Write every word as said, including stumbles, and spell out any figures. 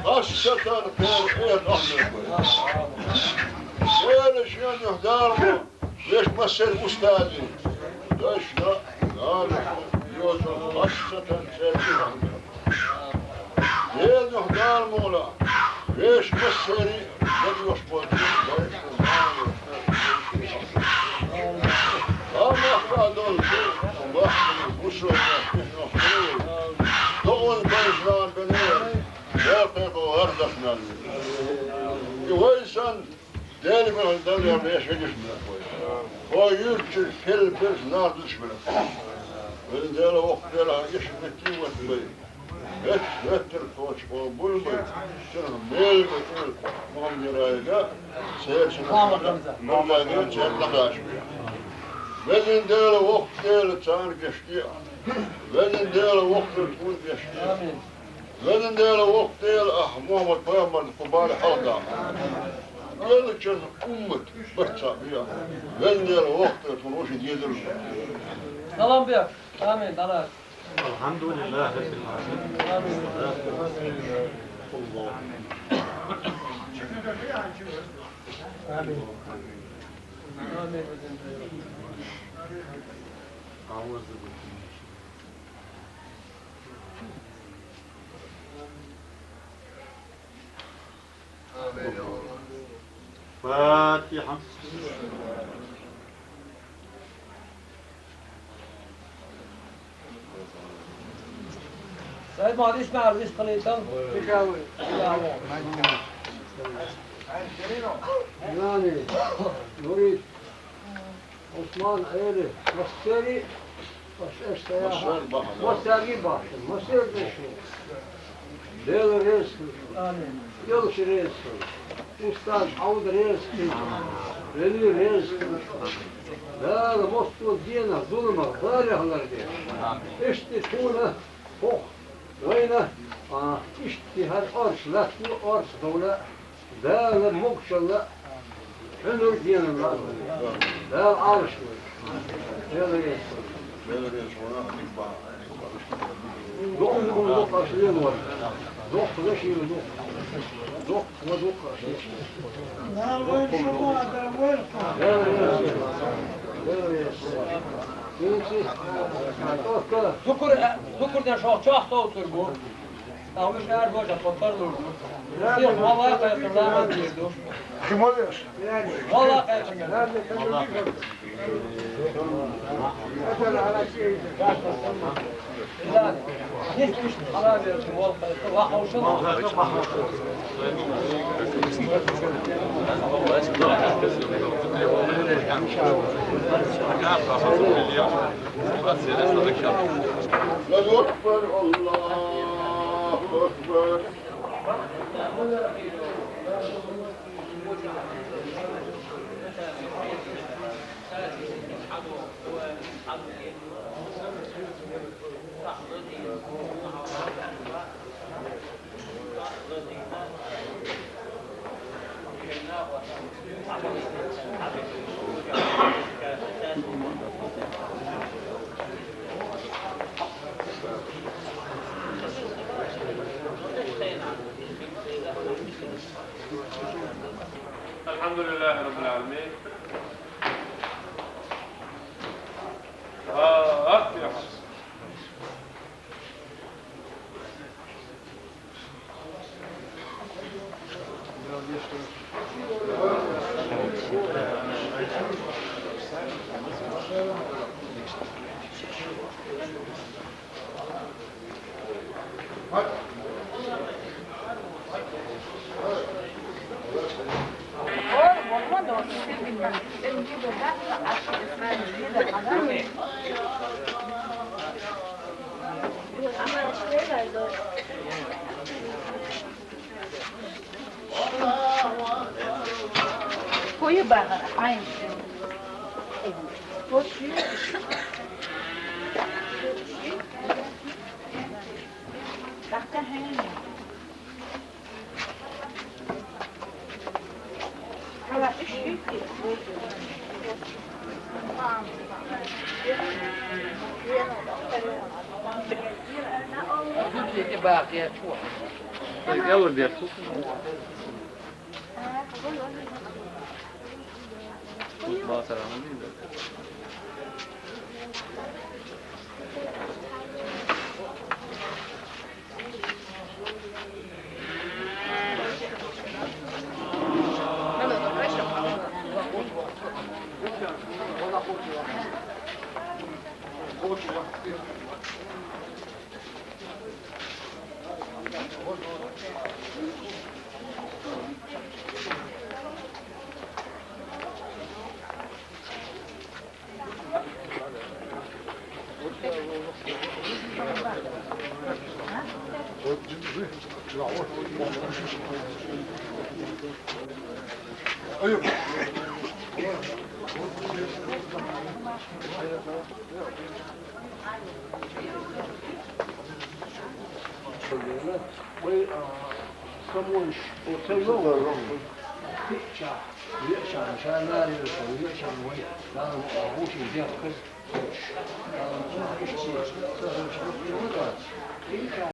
Хасса тӀа пхьера хьехам бе. Дела шен юхь Дала мо, вешан массеран устазий, дашна, нанашна, йоза, хасса тӀа церан юхь Дела юхь Дала мо, вешан массеран дагайош болчу дашна, нанашна, Амма долчу бахьана бусурба догӀун байзан бен, я пхьегӀа гӀар дахнал. И вай сан Дела гуна дан я вешан гиш мила вай. Хо юрчу хел берш нах диш мила. Вай Дела вокх Дела иш метти ват вай. Вет-, веттар кхочу къобал бай, цунах мел бай, Мухаммад Ярайга, церан цунах мел бай, церан дӀакхача бай. Везан Дела, воккха Дела, царна гечде. Везан Дела, воккха Дела, тхуна гечде. Везан Дела, воккха Дела, ахь Мухаммад пайхамар кху бара хьалха. Делан уммат барт цхьаъ бе. Везан Дела, воккха Дела, тхуна вовшийн дезар. Салам бе. Амин. Аллах. الحمد لله رب العالمين. والصلاة والسلام على رسول الله. فاتحة. سعيد، ما عادش نعرف ايش خليته. يعني، نريد عثمان عيلة مستري، بس اشتياها. مستري بحر، مستري بحر. Дела реза хуьлда. Амин. Йолуш реза хуьлда. Устаз Ӏовда реза хуьлда. Вели реза хуьлда. Дала массо а денах, зуламах, барех лардеш. Иштта тхуна, хӀокху вайна, а, иштта хӀара орца латтаво, орца довла. Дала могушалла, хьуьнар денал лахь. Дала Ӏалаш вай. Дела реза хуьлда. Доккха хӀума дукха аша лелор. Доккха лашийна дукха. Доккха ма дукха аша. Дела реза хуьлда. Дела реза хуьлда. Дукхар, дукхар ден шох чохь совцур бу. Амма ша арбоша кхо тарлур. Сих валла кхайкхина ламаз дийр ду. Кхин ма веш? Валла кхайкхина. Ила, нис миш хала веш, валла кхайкхина, ва ховшал. Аллаху акбар, Аллаху акбар. الحمد لله رب العالمين. فاتحة. Koyu bağır, aynı. Koşu. Bak da, he.